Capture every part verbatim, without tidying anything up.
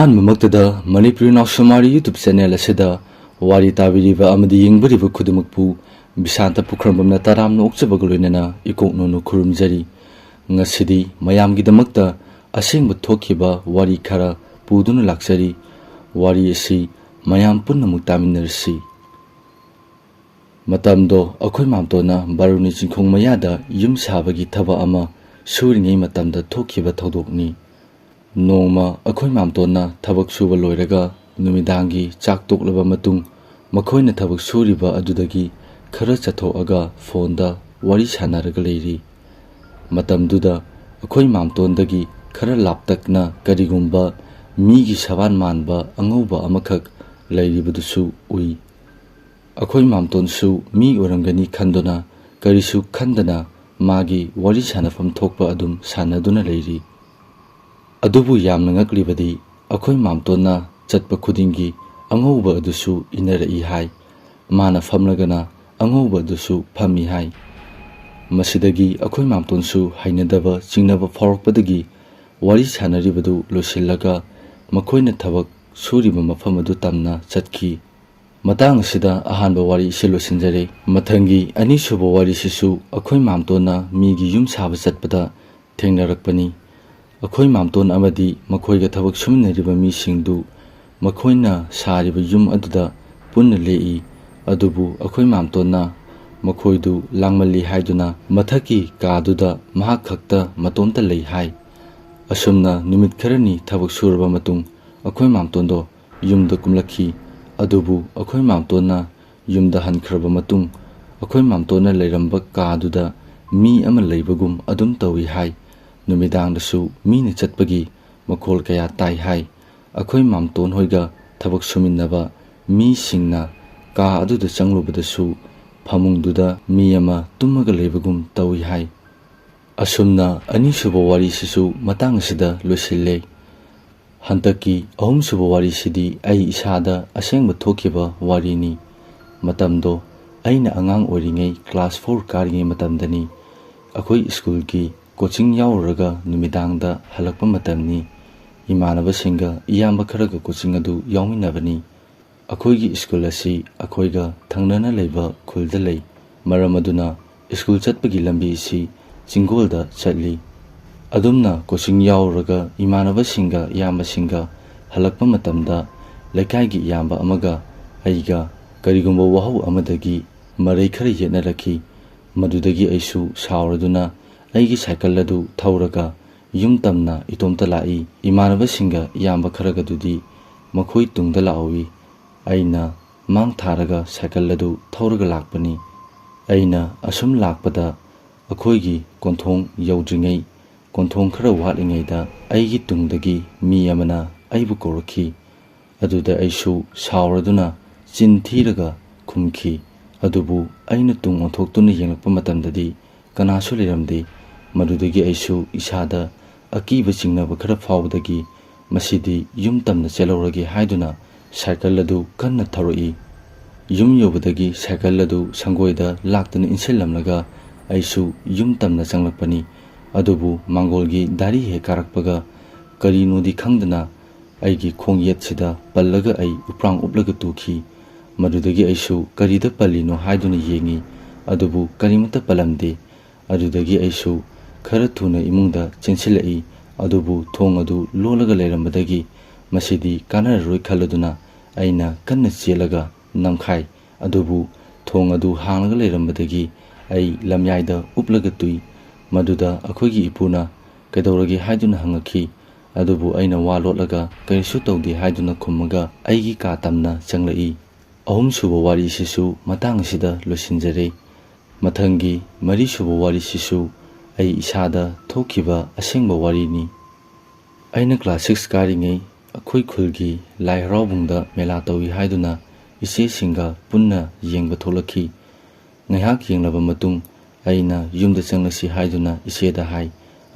ꯑꯍꯥꯟꯕꯃꯛꯇꯗ Manipuri ꯅꯥꯎꯁꯨꯃꯥꯔꯤ YouTube channel ꯑꯁꯤꯗ ꯋꯥꯔꯤ ꯇꯥꯕꯤꯔꯤꯕ ꯑꯃꯗꯤ ꯌꯦꯡꯕꯤꯔꯤꯕ ꯈꯨꯗꯤꯡꯃꯛꯄꯨ ꯕꯤꯁꯥꯟꯇ ꯄꯨꯈ꯭ꯔꯝꯕꯝꯅ ꯇꯔꯥꯝꯅ ꯑꯣꯛꯆꯕꯒ ꯂꯣꯏꯅꯅ ꯏꯀꯣꯛ ꯅꯣꯟꯅ ꯈꯨꯔꯨꯝꯖꯔꯤ꯫ ꯉꯁꯤꯗꯤ ꯃꯌꯥꯝꯒꯤꯗꯃꯛꯇ ꯑꯁꯦꯡꯕ ꯊꯣꯛꯈꯤꯕ ꯋꯥꯔꯤ ꯈꯔ ꯄꯨꯗꯨꯅ ꯂꯥꯛꯆꯔꯤ꯫ ꯋꯥꯔꯤ ꯑꯁꯤ ꯃꯌꯥꯝ ꯄꯨꯝꯅꯃꯛ ꯇꯥꯃꯤꯟꯅꯔꯁꯤ꯫ ꯃꯇꯝꯗꯣ ꯑꯩꯈꯣꯏ ꯃꯥꯝꯇꯣꯟꯅ ꯕꯥꯔꯨꯅꯤ ꯆꯤꯡꯈꯣꯡ ꯃꯌꯥꯗ ꯌꯨꯝ ꯁꯥꯕꯒꯤ ꯊꯕꯛ ꯑꯃ ꯁꯨꯔꯤꯉꯩ ꯃꯇꯝꯗ ꯊꯣꯛꯈꯤꯕ ꯊꯧꯗꯣꯛꯅꯤ꯫ ꯅꯣꯡꯃ ꯑꯩꯈꯣꯏ ꯃꯥꯝꯇꯣꯟꯅ ꯊꯕꯛ ꯁꯨꯕ ꯂꯣꯏꯔꯒ ꯅꯨꯃꯤꯗꯥꯡꯒꯤ ꯆꯥꯛ ꯇꯣꯛꯂꯕ ꯃꯇꯨꯡ ꯃꯈꯣꯏꯅ ꯊꯕꯛ ꯁꯨꯔꯤꯕ ꯑꯗꯨꯗꯒꯤ ꯈꯔ ꯆꯠꯊꯣꯛꯑꯒ ꯐꯣꯟꯗ ꯋꯥꯔꯤ ꯁꯥꯟꯅꯔꯒ ꯂꯩꯔꯤ꯫ ꯃꯇꯝꯗꯨꯗ ꯑꯩꯈꯣꯏ ꯃꯥꯝꯇꯣꯟꯗꯒꯤ ꯈꯔ ꯂꯥꯞꯇꯛꯅ ꯀꯔꯤꯒꯨꯝꯕ ꯃꯤꯒꯤ ꯁꯕꯥꯟ ꯃꯥꯟꯕ ꯑꯉꯧꯕ ꯑꯃꯈꯛ ꯂꯩꯔꯤꯕꯗꯨꯁꯨ ꯎꯏ꯫ ꯑꯩꯈꯣꯏ ꯃꯥꯝꯇꯣꯟꯁꯨ ꯃꯤ ꯑꯣꯏꯔꯝꯒꯅꯤ ꯈꯟꯗꯨꯅ ꯀꯔꯤꯁꯨ ꯈꯟꯗꯅ ꯃꯥꯒꯤ ꯋꯥꯔꯤ ꯁꯥꯟꯅꯐꯝ ꯊꯣꯛꯄ ꯑꯗꯨꯝ ꯁꯥꯟꯅꯗꯨꯅ ꯂꯩꯔꯤ꯫ ꯑꯗꯨꯕꯨ ꯌꯥꯝꯅ ꯉꯛꯂꯤꯕꯗꯤ ꯑꯩꯈꯣꯏ ꯃꯥꯝꯇꯣꯟꯅ ꯆꯠꯄ ꯈꯨꯗꯤꯡꯒꯤ ꯑꯉꯧꯕ ꯑꯗꯨꯁꯨ ꯏꯟꯅꯔꯛꯏ ꯍꯥꯏ꯫ ꯃꯥꯅ ꯐꯝꯂꯒꯅ ꯑꯉꯧꯕ ꯑꯗꯨꯁꯨ ꯐꯝꯃꯤ ꯍꯥꯏ꯫ ꯃꯁꯤꯗꯒꯤ ꯑꯩꯈꯣꯏ ꯃꯥꯝꯇꯣꯟꯁꯨ ꯍꯩꯅꯗꯕ ꯆꯤꯡꯅꯕ ꯐꯥꯎꯔꯛꯄꯗꯒꯤ ꯋꯥꯔꯤ ꯁꯥꯟꯅꯔꯤꯕꯗꯨ ꯂꯣꯏꯁꯤꯜꯂꯒ ꯃꯈꯣꯏꯅ ꯊꯕꯛ ꯁꯨꯔꯤꯕ ꯃꯐꯝ ꯑꯗꯨ ꯇꯝꯅ ꯆꯠꯈꯤ꯫ ꯃꯇꯥꯡ ꯑꯁꯤꯗ ꯑꯍꯥꯟꯕ ꯋꯥꯔꯤ ꯑꯁꯤ ꯂꯣꯏꯁꯤꯟꯖꯔꯦ꯫ ꯃꯊꯪꯒꯤ ꯑꯅꯤꯁꯨꯕ ꯋꯥꯔꯤꯁꯤꯁꯨ ꯑꯩꯈꯣꯏ ꯃꯥꯝꯇꯣꯟꯅ ꯃꯤꯒꯤ ꯌꯨꯝ ꯁꯥꯕ ꯆꯠꯄꯗ ꯊꯦꯡꯅꯔꯛꯄꯅꯤ꯫ ꯑꯩꯈꯣꯏ ꯃꯥꯝꯇꯣꯟ ꯑꯃꯗꯤ ꯃꯈꯣꯏꯒ ꯊꯕꯛ ꯁꯨꯃꯤꯟꯅꯔꯤꯕ ꯃꯤꯁꯤꯡꯗꯨ ꯃꯈꯣꯏꯅ ꯁꯥꯔꯤꯕ ꯌꯨꯝ ꯑꯗꯨꯗ ꯄꯨꯟꯅ ꯂꯦꯛꯏ꯫ ꯑꯗꯨꯕꯨ ꯑꯩꯈꯣꯏ ꯃꯥꯝꯇꯣꯟꯅ ꯃꯈꯣꯏꯗꯨ ꯂꯥꯡꯃꯜꯂꯤ ꯍꯥꯏꯗꯨꯅ ꯃꯊꯛꯀꯤ ꯀꯥꯗꯨꯗ ꯃꯍꯥꯛ ꯈꯛꯇ ꯃꯇꯣꯝꯇ ꯂꯩ ꯍꯥꯏ꯫ ꯑꯁꯨꯝꯅ ꯅꯨꯃꯤꯠ ꯈꯔꯅꯤ ꯊꯕꯛ ꯁꯨꯔꯕ ꯃꯇꯨꯡ ꯑꯩꯈꯣꯏ ꯃꯥꯝꯇꯣꯟꯗꯣ ꯌꯨꯝꯗ ꯀꯨꯝꯂꯛꯈꯤ꯫ ꯑꯗꯨꯕꯨ ꯑꯩꯈꯣꯏ ꯃꯥꯝꯇꯣꯟꯅ ꯌꯨꯝꯗ ꯍꯟꯈ꯭ꯔꯕ ꯃꯇꯨꯡ ꯑꯩꯈꯣꯏ ꯃꯥꯝꯇꯣꯟꯅ ꯂꯩꯔꯝꯕ ꯀꯥꯗꯨꯗ ꯃꯤ ꯑꯃ ꯂꯩꯕꯒꯨꯝ ꯑꯗꯨꯝ ꯇꯧꯏ ꯍꯥꯏ꯫ ꯅꯨꯃꯤꯗꯥꯡꯗꯁꯨ ꯃꯤꯅ ꯆꯠꯄꯒꯤ ꯃꯈꯣꯜ ꯀꯌꯥ ꯇꯥꯏ ꯍꯥꯏ꯫ ꯑꯩꯈꯣꯏ ꯃꯥꯝꯇꯣꯟ ꯍꯣꯏꯒ ꯊꯕꯛ ꯁꯨꯃꯤꯟꯅꯕ ꯃꯤꯁꯤꯡꯅ ꯀꯥ ꯑꯗꯨꯗ ꯆꯪꯂꯨꯕꯗꯁꯨ ꯐꯃꯨꯡꯗꯨꯗ ꯃꯤ ꯑꯃ ꯇꯨꯝꯃꯒ ꯂꯩꯕꯒꯨꯝ ꯇꯧꯏ ꯍꯥꯏ꯫ ꯑꯁꯨꯝꯅ ꯑꯅꯤꯁꯨꯕ ꯋꯥꯔꯤꯁꯤꯁꯨ ꯃꯇꯥꯡ ꯑꯁꯤꯗ ꯂꯣꯏꯁꯤꯜꯂꯦ꯫ ꯍꯟꯗꯛꯀꯤ ꯑꯍꯨꯝꯁꯨꯕ ꯋꯥꯔꯤꯁꯤꯗꯤ ꯑꯩ ꯏꯁꯥꯗ ꯑꯁꯦꯡꯕ ꯊꯣꯛꯈꯤꯕ ꯋꯥꯔꯤꯅꯤ꯫ ꯃꯇꯝꯗꯣ ꯑꯩꯅ ꯑꯉꯥꯡ ꯑꯣꯏꯔꯤꯉꯩ class four ꯀꯥꯔꯤꯉꯩ ꯃꯇꯝꯗꯅꯤ꯫ ꯑꯩꯈꯣꯏ ꯁ꯭ꯀꯨꯜꯒꯤ coaching ꯌꯥꯎꯔꯨꯔꯒ ꯅꯨꯃꯤꯗꯥꯡꯗ ꯍꯜꯂꯛꯄ ꯃꯇꯝꯅꯤ꯫ ꯏꯃꯥꯟꯅꯕꯁꯤꯡꯒ ꯏꯌꯥꯝꯕ ꯈꯔꯒ ꯀꯣꯆꯤꯡ ꯑꯗꯨ ꯌꯥꯎꯃꯤꯟꯅꯕꯅꯤ꯫ ꯑꯩꯈꯣꯏꯒꯤ ꯁ꯭ꯀꯨꯜ ꯑꯁꯤ ꯑꯩꯈꯣꯏꯒ ꯊꯪꯅꯅ ꯂꯩꯕ ꯈꯨꯜꯗ ꯂꯩ꯫ ꯃꯔꯝ ꯑꯗꯨꯅ ꯁ꯭ꯀꯨꯜ ꯆꯠꯄꯒꯤ ꯂꯝꯕꯤ ꯑꯁꯤ ꯆꯤꯡꯒꯣꯜꯗ ꯆꯠꯂꯤ꯫ ꯑꯗꯨꯝꯅ ꯀꯣꯆꯤꯡ ꯌꯥꯎꯔꯒ ꯏꯃꯥꯟꯅꯕꯁꯤꯡꯒ ꯏꯌꯥꯝꯕꯁꯤꯡꯒ ꯍꯜꯂꯛꯄ ꯃꯇꯝꯗ ꯂꯩꯀꯥꯏꯒꯤ ꯏꯌꯥꯝꯕ ꯑꯃꯒ ꯑꯩꯒ ꯀꯔꯤꯒꯨꯝꯕ ꯋꯥꯍꯧ ꯑꯃꯗꯒꯤ ꯃꯔꯩ ꯈꯔ ꯌꯦꯠꯅꯔꯛꯈꯤ꯫ ꯃꯗꯨꯗꯒꯤ ꯑꯩꯁꯨ ꯁꯥꯎꯔꯗꯨꯅ ꯑꯩꯒꯤ ꯁꯥꯏꯀꯜ ꯑꯗꯨ ꯊꯧꯔꯒ ꯌꯨꯝ ꯇꯝꯅ ꯏꯇꯣꯝꯇ ꯂꯥꯛꯏ꯫ ꯏꯃꯥꯟꯅꯕꯁꯤꯡꯒ ꯏꯌꯥꯝꯕ ꯈꯔꯒꯗꯨꯗꯤ ꯃꯈꯣꯏ ꯇꯨꯡꯗ ꯂꯥꯛꯍꯧꯏ꯫ ꯑꯩꯅ ꯃꯥꯡ ꯊꯥꯔꯒ ꯁꯥꯏꯀꯜ ꯑꯗꯨ ꯊꯧꯔꯒ ꯂꯥꯛꯄꯅꯤ꯫ ꯑꯩꯅ ꯑꯁꯨꯝ ꯂꯥꯛꯄꯗ ꯑꯩꯈꯣꯏꯒꯤ ꯀꯣꯟꯊꯣꯡ ꯌꯧꯗ꯭ꯔꯤꯉꯩ, ꯀꯣꯟꯊꯣꯡ ꯈꯔ ꯋꯥꯠꯂꯤꯉꯩꯗ ꯑꯩꯒꯤ ꯇꯨꯡꯗꯒꯤ ꯃꯤ ꯑꯃꯅ ꯑꯩꯕꯨ ꯀꯧꯔꯛꯈꯤ꯫ ꯑꯗꯨꯗ ꯑꯩꯁꯨ ꯁꯥꯎꯔꯗꯨꯅ ꯆꯤꯟ ꯊꯤꯔꯒ ꯈꯨꯝꯈꯤ꯫ ꯑꯗꯨꯕꯨ ꯑꯩꯅ ꯇꯨꯡ ꯑꯣꯟꯊꯣꯛꯇꯨꯅ ꯌꯦꯡꯂꯛꯄ ꯃꯇꯝꯗꯗꯤ ꯀꯅꯥꯁꯨ ꯂꯩꯔꯝꯗꯦ꯫ ꯃꯗꯨꯗꯒꯤ ꯑꯩꯁꯨ ꯏꯁꯥꯗ ꯑꯀꯤꯕ ꯆꯤꯡꯅꯕ ꯈꯔ ꯐꯥꯎꯕꯗꯒꯤ ꯃꯁꯤꯗꯤ ꯌꯨꯝ ꯇꯝꯅ ꯆꯦꯜꯍꯧꯔꯒꯦ ꯍꯥꯏꯗꯨꯅ ꯁꯥꯏꯀꯜ ꯑꯗꯨ ꯀꯟꯅ ꯊꯧꯔꯛꯏ꯫ ꯌꯨꯝ ꯌꯧꯕꯗꯒꯤ ꯁꯥꯏꯀꯜ ꯑꯗꯨ ꯁꯪꯒꯣꯏꯗ ꯂꯥꯛꯇꯨꯅ ꯏꯟꯁꯤꯜꯂꯝꯂꯒ ꯑꯩꯁꯨ ꯌꯨꯝ ꯇꯝꯅ ꯆꯪꯂꯛꯄꯅꯤ꯫ ꯑꯗꯨꯕꯨ ꯃꯥꯡꯒꯣꯜꯒꯤ ꯗꯥꯔꯤ ꯍꯦꯛ ꯀꯥꯔꯛꯄꯒ ꯀꯔꯤꯅꯣꯗꯤ ꯈꯪꯗꯅ ꯑꯩꯒꯤ ꯈꯣꯡ ꯌꯦꯠꯁꯤꯗ ꯄꯜꯂꯒ ꯑꯩ ꯎꯄ꯭ꯔꯥꯡ ꯎꯞꯂꯒ ꯇꯨꯈꯤ꯫ ꯃꯗꯨꯗꯒꯤ ꯑꯩꯁꯨ ꯀꯔꯤꯗ ꯄꯜꯂꯤꯅꯣ ꯍꯥꯏꯗꯨꯅ ꯌꯦꯡꯉꯤ, ꯑꯗꯨꯕꯨ ꯀꯔꯤꯃꯠꯇ ꯄꯜꯂꯝꯗꯦ꯫ ꯑꯗꯨꯗꯒꯤ ꯑꯩꯁꯨ ꯈꯔ ꯊꯨꯅ ꯏꯃꯨꯡꯗ ꯆꯦꯟꯁꯤꯜꯂꯛꯏ, ꯑꯗꯨꯕꯨ ꯊꯣꯡ ꯑꯗꯨ ꯂꯣꯜꯂꯒ ꯂꯩꯔꯝꯕꯗꯒꯤ ꯃꯁꯤꯗꯤ ꯀꯥꯟꯅꯔꯔꯣꯏ ꯈꯜꯂꯗꯨꯅ ꯑꯩꯅ ꯀꯟꯅ ꯆꯦꯜꯂꯒ ꯅꯝꯈꯥꯏ꯫ ꯑꯗꯨꯕꯨ ꯊꯣꯡ ꯑꯗꯨ ꯍꯥꯡꯂꯒ ꯂꯩꯔꯝꯕꯗꯒꯤ ꯑꯩ ꯂꯝꯌꯥꯏꯗ ꯎꯞꯂꯒ ꯇꯨꯏ꯫ ꯃꯗꯨꯗ ꯑꯩꯈꯣꯏꯒꯤ ꯏꯄꯨꯅ "ꯀꯩꯗꯧꯔꯒꯦ?" ꯍꯥꯏꯗꯨꯅ ꯍꯪꯉꯛꯈꯤ꯫ ꯑꯗꯨꯕꯨ ꯑꯩꯅ ꯋꯥ ꯂꯣꯠꯂꯒ "ꯀꯔꯤꯁꯨ ꯇꯧꯗꯦ" ꯍꯥꯏꯗꯨꯅ ꯈꯨꯝꯃꯒ ꯑꯩꯒꯤ ꯀꯥ ꯇꯝꯅ ꯆꯪꯂꯛꯏ꯫ ꯑꯍꯨꯝꯁꯨꯕ ꯋꯥꯔꯤꯁꯤꯁꯨ ꯃꯇꯥꯡ ꯑꯁꯤꯗ ꯂꯣꯏꯁꯤꯟꯖꯔꯦ꯫ ꯃꯊꯪꯒꯤ ꯃꯔꯤꯁꯨꯕ ꯋꯥꯔꯤꯁꯤꯁꯨ ꯑꯩ ꯏꯁꯥꯗ ꯊꯣꯛꯈꯤꯕ ꯑꯁꯦꯡꯕ ꯋꯥꯔꯤꯅꯤ꯫ ꯑꯩꯅ ꯀ꯭ꯂꯥꯁ ꯁꯤꯛꯁ ꯀꯥꯔꯤꯉꯩ ꯑꯩꯈꯣꯏ ꯈꯨꯜꯒꯤ ꯂꯥꯏ ꯍꯔꯥꯎꯕꯨꯡꯗ ꯃꯦꯂꯥ ꯇꯧꯏ ꯍꯥꯏꯗꯨꯅ ꯏꯆꯦꯁꯤꯡꯒ ꯄꯨꯟꯅ ꯌꯦꯡꯕ ꯊꯣꯛꯂꯛꯈꯤ꯫ ꯉꯥꯏꯍꯥꯛ ꯌꯦꯡꯂꯕ ꯃꯇꯨꯡ ꯑꯩꯅ "ꯌꯨꯝꯗ ꯆꯪꯂꯁꯤ" ꯍꯥꯏꯗꯨꯅ ꯏꯆꯦꯗ ꯍꯥꯏ꯫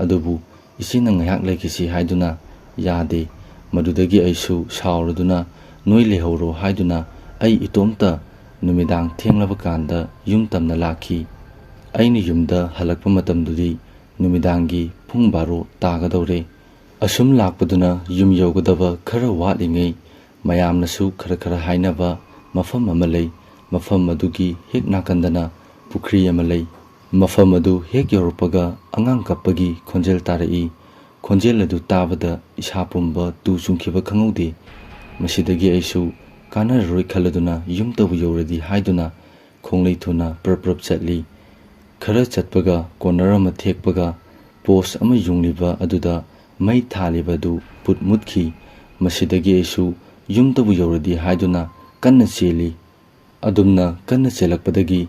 ꯑꯗꯨꯕꯨ ꯏꯆꯦꯅ "ꯉꯥꯏꯍꯥꯛ ꯂꯩꯈꯤꯁꯤ" ꯍꯥꯏꯗꯨꯅ ꯌꯥꯗꯦ꯫ ꯃꯗꯨꯗꯒꯤ ꯑꯩꯁꯨ ꯁꯥꯎꯔꯗꯨꯅ "ꯅꯣꯏ ꯂꯩꯍꯧꯔꯣ" ꯍꯥꯏꯗꯨꯅ ꯑꯩ ꯏꯇꯣꯝꯇ ꯅꯨꯃꯤꯗꯥꯡ ꯊꯦꯡꯂꯕ ꯀꯥꯟꯗ ꯌꯨꯝ ꯇꯝꯅ ꯂꯥꯛꯈꯤ꯫ ꯑꯩꯅ ꯌꯨꯝꯗ ꯍꯜꯂꯛꯄ ꯃꯇꯝꯗꯨꯗꯤ ꯅꯨꯃꯤꯗꯥꯡꯒꯤ ꯄꯨꯡ ꯕꯥꯔꯣ ꯇꯥꯒꯗꯧꯔꯦ꯫ ꯑꯁꯨꯝ ꯂꯥꯛꯄꯗꯨꯅ ꯌꯨꯝ ꯌꯧꯒꯗꯕ ꯈꯔ ꯋꯥꯠꯂꯤꯉꯩ, ꯃꯌꯥꯝꯅꯁꯨ ꯈꯔ ꯈꯔ ꯍꯥꯏꯅꯕ ꯃꯐꯝ ꯑꯃ ꯂꯩ꯫ ꯃꯐꯝ ꯑꯗꯨꯒꯤ ꯍꯦꯛ ꯅꯥꯀꯟꯗꯅ ꯄꯨꯈ꯭ꯔꯤ ꯑꯃ ꯂꯩ꯫ ꯃꯐꯝ ꯑꯗꯨ ꯍꯦꯛ ꯌꯧꯔꯛꯄꯒ ꯑꯉꯥꯡ ꯀꯞꯄꯒꯤ ꯈꯣꯟꯖꯦꯜ ꯇꯥꯔꯛꯏ꯫ ꯈꯣꯟꯖꯦꯜ ꯑꯗꯨ ꯇꯥꯕꯗ ꯏꯁꯥ ꯄꯨꯝꯕ ꯇꯨ ꯆꯨꯡꯈꯤꯕ ꯈꯪꯍꯧꯗꯦ꯫ ꯃꯁꯤꯗꯒꯤ ꯑꯩꯁꯨ ꯀꯥꯟꯅꯔꯔꯣꯏ ꯈꯜꯂꯗꯨꯅ ꯌꯨꯝꯇꯕꯨ ꯌꯧꯔꯗꯤ ꯍꯥꯏꯗꯨꯅ ꯈꯣꯡꯂꯩ ꯊꯨꯅ ꯄ꯭ꯔꯞ ꯄ꯭ꯔꯞ ꯆꯠꯂꯤ꯫ ꯈꯔ ꯆꯠꯄꯒ ꯀꯣꯔꯅꯔ ꯑꯃ ꯊꯦꯛꯄꯒ ꯄꯣꯁ ꯑꯃ ꯌꯨꯡꯂꯤꯕ ꯑꯗꯨꯗ ꯃꯩ ꯊꯥꯜꯂꯤꯕ ꯑꯗꯨ ꯄꯨꯠ ꯃꯨꯠꯈꯤ꯫ ꯃꯁꯤꯗꯒꯤ ꯑꯩꯁꯨ ꯌꯨꯝꯗꯕꯨ ꯌꯧꯔꯗꯤ ꯍꯥꯏꯗꯨꯅ ꯀꯟꯅ ꯆꯦꯜꯂꯤ꯫ ꯑꯗꯨꯝꯅ ꯀꯟꯅ ꯆꯦꯜꯂꯛꯄꯗꯒꯤ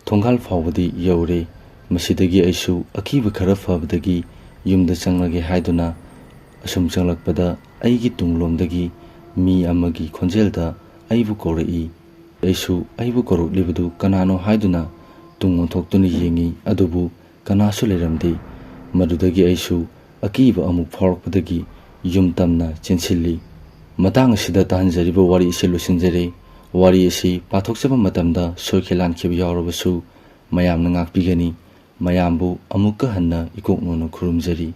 ꯊꯣꯡꯒꯥꯜ ꯐꯥꯎꯕꯗꯤ ꯌꯧꯔꯦ꯫ ꯃꯁꯤꯗꯒꯤ ꯑꯩꯁꯨ ꯑꯀꯤꯕ ꯈꯔ ꯐꯕꯗꯒꯤ ꯌꯨꯝꯗ ꯆꯪꯂꯒꯦ ꯍꯥꯏꯗꯨꯅ ꯑꯁꯨꯝ ꯆꯪꯂꯛꯄꯗ ꯑꯩꯒꯤ ꯇꯨꯡꯂꯣꯝꯗꯒꯤ ꯃꯤ ꯑꯃꯒꯤ ꯈꯣꯟꯖꯦꯜꯗ ꯑꯩꯕꯨ ꯀꯧꯔꯛꯏ꯫ ꯑꯩꯁꯨ ꯑꯩꯕꯨ ꯀꯧꯔꯛꯂꯤꯕꯗꯨ ꯀꯅꯥꯅꯣ ꯍꯥꯏꯗꯨꯅ ꯇꯨꯡ ꯑꯣꯟꯊꯣꯛꯇꯨꯅ ꯌꯦꯡꯉꯤ, ꯑꯗꯨꯕꯨ ꯀꯅꯥꯁꯨ ꯂꯩꯔꯝꯗꯦ꯫ ꯃꯗꯨꯗꯒꯤ ꯑꯩꯁꯨ ꯑꯀꯤꯕ ꯑꯃꯨꯛ ꯐꯥꯎꯔꯛꯄꯗꯒꯤ ꯌꯨꯝ ꯇꯝꯅ ꯆꯦꯟꯁꯤꯜꯂꯤ꯫ ꯃꯇꯥꯡ ꯑꯁꯤꯗ ꯇꯥꯍꯟꯖꯔꯤꯕ ꯋꯥꯔꯤ ꯑꯁꯤ ꯂꯣꯏꯁꯤꯟꯖꯔꯦ꯫ ꯋꯥꯔꯤ ꯑꯁꯤ ꯄꯥꯊꯣꯛꯆꯕ ꯃꯇꯝꯗ ꯁꯣꯏꯈꯤ ꯂꯥꯟꯈꯤꯕ ꯌꯥꯎꯔꯕꯁꯨ ꯃꯌꯥꯝꯅ ꯉꯥꯛꯄꯤꯒꯅꯤ꯫ ꯃꯌꯥꯝꯕꯨ ꯑꯃꯨꯛꯀ ꯍꯟꯅ ꯏꯀꯣꯛ ꯅꯣꯟꯅ ꯈꯨꯔꯨꯝꯖꯔꯤ꯫